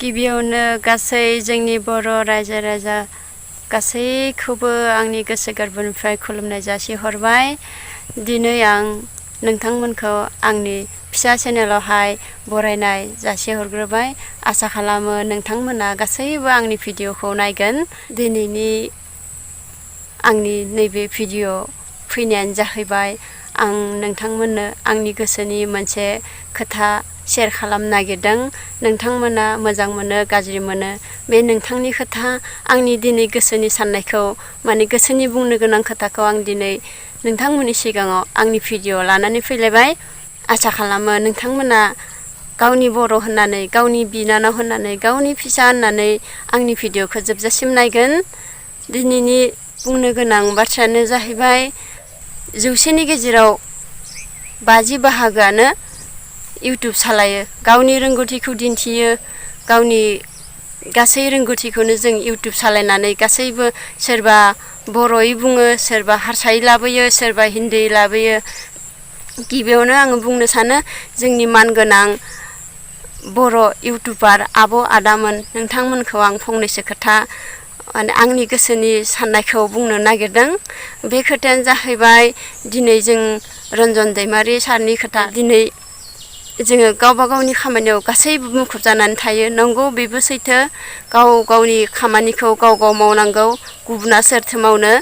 गिबियावनो गासै जोंनि बर' रायजो राजा गासैखौबो आंनि गोसो गोरबोनिफ्राय खुलुमनाय जासिहरबाय। दिनै आं नोंथांमोनखौ आंनि फिसा चेनेलावहाय बरायनाय जासिहरग्रोबाय। आसा खालामो नोंथांमोना गासैबो आंनि भिडिअखौ नायगोन। दिनैनि आंनि नैबे भिडिअ फैनायानो जाहैबाय आं नोंथांमोननो आंनि गोसोनि मोनसे खोथा शेयार खालामनो नागिरदों। नोंथांमोना मोजां मोनो गाज्रि मोनो बे नोंथांनि खोथा। आंनि दिनै गोसोनि साननायखौ माने गोसोनि बुंनो गोनां खोथाखौ आं दिनै नोंथांमोननि सिगाङाव आंनि भिडिअ लानानै फैलायबाय। आसा खालामो नोंथांमोना गावनि बर' होननानै, गावनि बिनानाव होननानै, गावनि फिसा होननानै आंनि भिडिअखौ जोबजासिम नायगोन। दिनैनि बुंनो गोनां बाथ्रायानो जाहैबाय 100नि गेजेराव 50 बाहागोआनो इउटुब सालायो, गावनि रोंगौथिखौ दिन्थियो। गावनि गासै रोंगौथिखौनो जों इउटुब सालायनानै गासैबो सोरबा बर'यै बुङो, सोरबा हारसायै लाबोयो, सोरबा हिन्दी लाबोयो। गिबियावनो आङो बुंनो सानो जोंनि मानगोनां बर' इउटुबार आब' आदामोन, नोंथांमोनखौ आं फंनैसो खोथा आंनि गोसोनि साननायखौ बुंनो नागिरदों। बे खोथायानो जाहैबाय दिनै जों रन्जन दैमारि सारनि खोथा। दिनै जोङो गावबा गावनि खामानियाव गासैबो मुखुब जानानै थायो। नंगौ, बेबो सैथो। गाव गावनि खामानिखौ गाव गाव मावनांगौ, गुबुना सोरथो मावनो।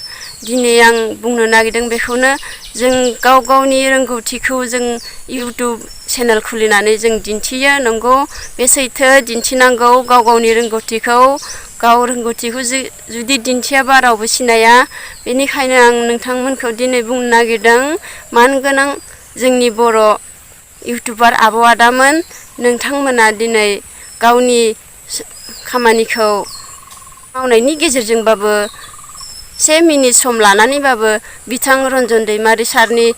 दिनै आं बुंनो नागिरदों बेखौनो, जों गाव गावनि रोंगौथिखौ जों इउटुब चेनेल खुलिनानै जों दिन्थियो। नंगौ, बे सैथो, दिन्थिनांगौ गाव गावनि रोंगौथिखौ। गाव रोंगौथिखौ जुदि दिन्थियाबा रावबो सिनाया। बेनिखायनो आं नोंथांमोनखौ दिनै बुंनो नागिरदों, मानगोनां जोंनि बर' इउटुबार आब' आदामोन, नोंथांमोना दिनै गावनि खामानिखौ मावनायनि गेजेरजोंबाबो 1 मिनिट सम लानानैबाबो बिथां रन्जन दैमारि सारनि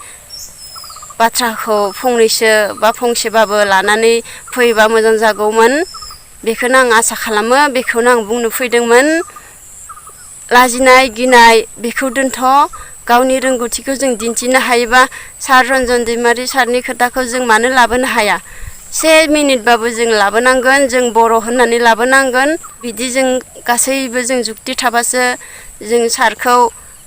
बाथ्राखौ फंनैसो बा फंसेबाबो लानानै फैबा मोजां जागौमोन। बेखौनो आं आसा खालामो, बेखौनो आं बुंनो फैदोंमोन। लाजिनाय गिनाय बेखौ दोनथ', गावनि रोंगौथिखौ जों दिन्थिनो हायोबा सार रन्जन दैमारि सारनि खोथाखौ जों मानो लाबोनो हाया। 1 मिनिटबाबो जों लाबोनांगोन, जों बर' होननानै लाबोनांगोन। बिदि जों गासैबो जों जुक्ति थाबासो जों सारखौ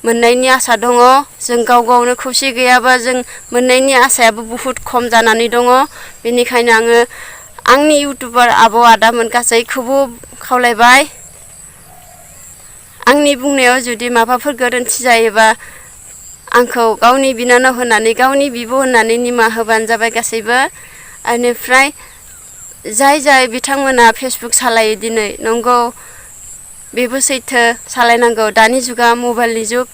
मोननायनि आसा दङ। जों गाव गावनो खौसे गैयाबा जों मोननायनि आसायाबो बुहुत खम जानानै दङ। बेनिखायनो आङो आंनि इउटुबार आब' आदामोन गासैखौबो खावलायबाय, आंनि बुंनायाव जुदि माबाफोर गोरोन्थि जायोबा आंखौ गावनि बिनानाव होननानै, गावनि बिब' होननानै निमाहा होबानो जाबाय गासैबो। बेनिफ्राय जाय बिथांमोना फेसबुक सालायो दिनै, नंगौ बेबो सैथो, सालायनांगौ। दानि जुगा मबाइलनि जुग,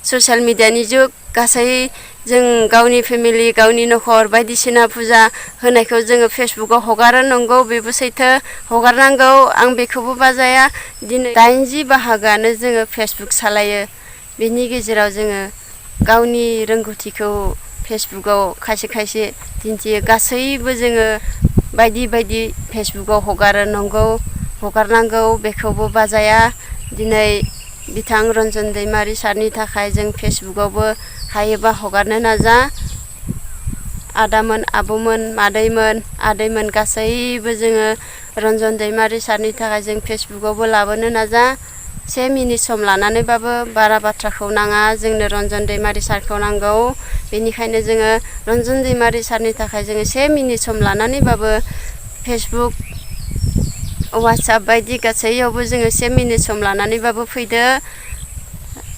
ससियेल मिडियानि जुग। गासै जों गावनि फेमिलि, गावनि न'खर बायदिसिना फुजा होनायखौ जोङो फेसबुकाव हगारो। नंगौ, बेबो सैथो, हगारनांगौ, आं बेखौबो बाजाया। दिनै 80 बाहागोआनो जोङो फेसबुक सालायो। बेनि गेजेराव जोङो गावनि रोंगौथिखौ फेसबुकाव खायसे खायसे दिन्थियो। गासैबो जोङो बायदि बायदि फेसबुकाव हगारो। नंगौ, हगारनांगौ, बेखौबो बाजाया। दिनै बिथां रन्जन दैमारि सारनि थाखाय जों फेसबुकावबो हायोबा हगारनो नाजा। आदामोन, आब'मोन, मादैमोन, आदैमोन गासैबो जोङो रन्जन दैमारि सारनि थाखाय जों फेसबुकावबो लाबोनो नाजा। 1 मिनिट सम लानानैबाबो, बारा बाथ्राखौ नाङा, जोंनो रन्जन दैमारि सारखौ नांगौ। बेनिखायनो जोङो रन्जन दैमारि सारनि थाखाय जोङो 1 मिनिट सम लानानैबाबो फेसबुक, वाट्सएप बायदि गासैयावबो जोङो 1 मिनिट सम लानानैबाबो फैदो।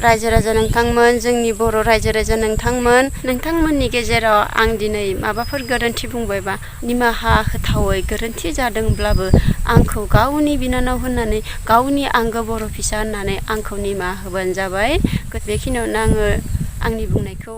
रायजो राजा नोंथांमोन, जोंनि बर' रायजो राजा नोंथांमोननि गेजेराव आं दिनै माबाफोर गोरोन्थि बुंबायबा निमाहा होथावै गोरोन्थि जादोंब्लाबो आंखौ गावनि बिनानाव होननानै, गावनि आंगो बर' फिसा होननानै आंखौ निमाहा होबानो जाबाय। बेखिनियावनो आङो आंनि बुंनायखौ